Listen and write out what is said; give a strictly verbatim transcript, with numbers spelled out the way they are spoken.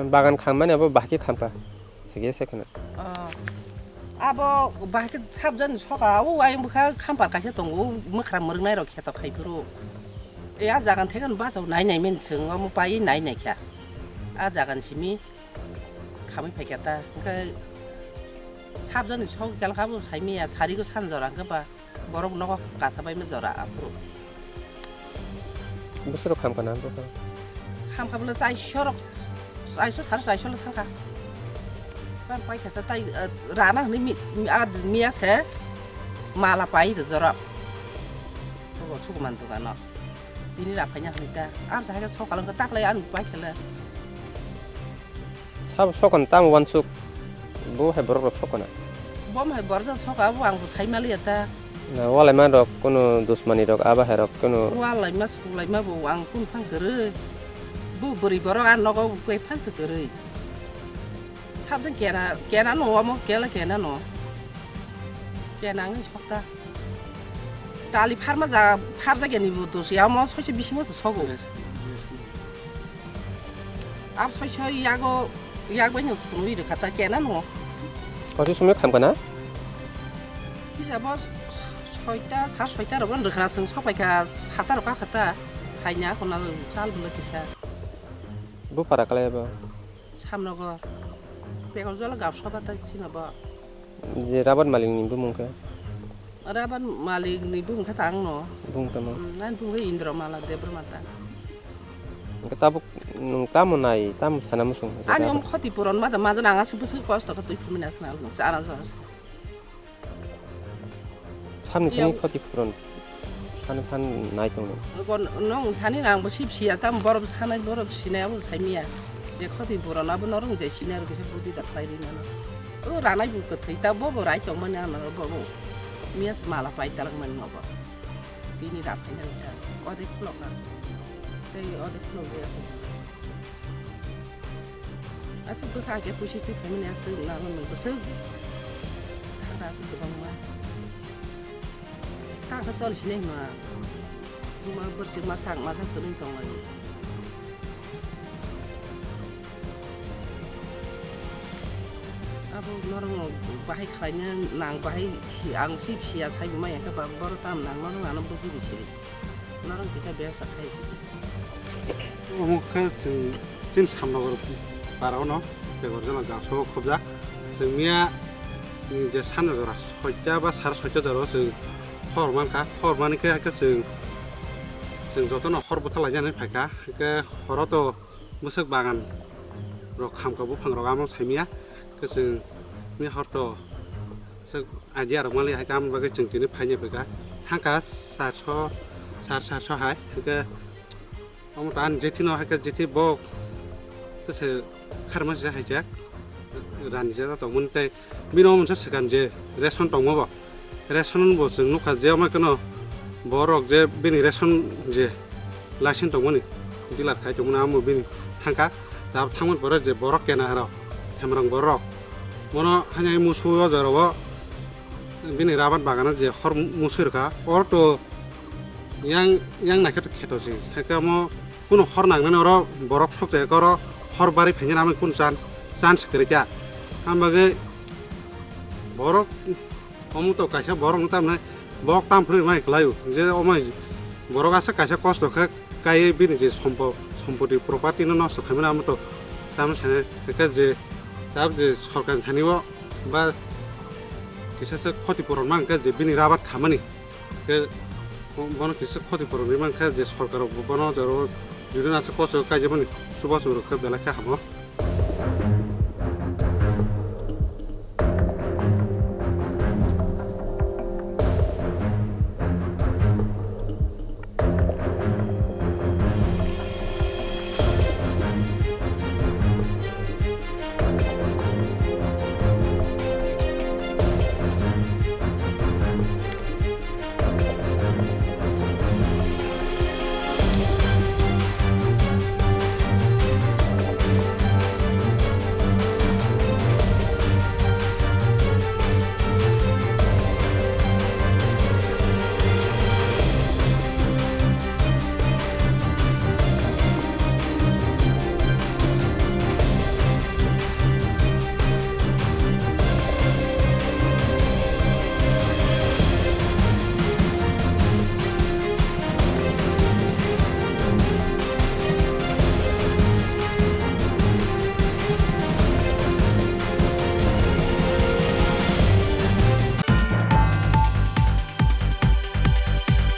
Bagan khammani abo bahai khe khamkha. Sige se kheno. Oh. Abo bahai khe sabjani soka, o ayang bwkha khampar kaisa tongo, o mwkhra mwrwknai rok kheto khai phuru. E a jagan thekeno bachao nai nai mani chwng, omo pai nai nai kha. A jagan simi khamwi phai kha ta. Hwnkhe sabjani sok kela kha bo saimaya, sarigo san jora hwnkhe ba. Borok nogo kasa bai ma jora aphuru. Bwswk rok kham kana bwkha? Kham kha bwle chaisho rok, chaisho sar chaisho le thangkha. Ban pai kha tai, eh, rana hwnwi mi, mi, a miya se mala pai rw jora. Bobo sukuman dogano. Tini ra phaina hwnwi ta. Ar sa hai khe sokal wngkha taklai ani pai kha le. Sabo sokon tamo uansuk, bo hai borok rok sokona. Bo hai borok rok soka, bo ang bo sai maliya ta. Na, walai man rok, kunu dusmani rok, aba hai rok, kunu. Walai ma, sulai ma bo ang kun phang kwrwi. Bo bwrwi borok a nogo koi phan se kwrwi. Sabjang kena, kena no, omo kela kena no. Kena ang sok ta. Tali pharma ja, pharja geni bo dosi, amo soise bisingo se sogo. Yes, yes. Abo soi soi yago, yak bai no chwngwi rwkha ta kena no. Kochi somoi kham kana? Kisa bo soita, sar soita rogo rwkha chwng sopai kha sata rok kakha ta. Haina khona chal bwlai kisa. Bo para kalai bo? Samnogo. Pekor jola gap soba ta chino bo. Je rabar malik ni bumung khe? Rabar malik ni bumung khe ta ang no. Bung tamo? Hmm, nang bumung khe Indra Mala Debra Mata. Hwnkhe tabuk nwng tamo nai, tamo sana muchung? Ani om khoti puron ma da, ma da nang aswk bwswk kosto khe twi phimani aswk nang sa ana sa. Samni thani khoti puron. Sani phan nai tong. Kon nong thani nang bo sip siya tam borok sanai borok sinai abo sai miya. Je khoti puron abo norong je sinai ro kisa budi da khlai ri nang. O ranai bu kwthwi ta bo bo rai tong mani ano bo bo. Miya se mala pai talang mani no bo. Tini da phai nang ta. Ode khulok na. Tei ode khulok je. Aswk bwsa hakhe puisi twi phaimani aswk nang nang bwswk thangkha aswk kwbangma. Thangkha chol sinai hwnma. Buma bwrwswk masa ang masa kwrwng tonglaio. Abo norokno bahai khlaina nang bahai si, ang si siya sai buma ya khe ba borok tam nang norok ano bwtwi ri siri. Norok kisa bebsa khai sidi. Omo khe chwng chini Samnagar para ono Pekor jala gaso khobjak. Chwng miya ni je sana jora soita ba sara soita jora o chwng khor mankha. Khor mani khe hakhe chwng, chwng jotono hor bwtha lainani phaikha. Hakhe horo to bwswk bagan rok khamkha buphang rok amo saimya. Hakhe chwng miya hor to Swk idea rok mali hai khe, amo bagwi chwng tini phaini phaikha. Thangkha charso, sar charso hai. Hwnkhe omo ta ani jethi no hai khe jethi bo tese kharma se hai jak. Rani jagao tongmani tei bini omo se swkang je ration tongma bo. Ration bo chwng nukha je omo kheno borok je bini ration je license tongmani dealer khai tongmani amo bini thangkha. Tabuk thangmani pore je borok kena rok, themrang borok. Bono haino musu o jorao bini rabar bagano je hor musu rwkha, oro to yang, yang naikhe to kheto se. Hakhe omo kuno hor nangnani oro borok sok jagao oro hor bari phainani amo kuno chan-, chance kwrwi kha. Amo bagwi borok Omo to kaisa borok no tamni bok tam phri mai kwlaio, je omo borok aswk kaisa kosto khe kaiwi bini je sompo-, sompoti property no nosto khaimani amo to tamni sani khe je tab je sorkar ni thani o ba kisa se khoti puron mang khe je bini rabat khamani khe bono kisa khoti puron ri mang khe je sorkar rok bono joro juduna se kosto kaijak mani chubachu rok khe belai khe hamo.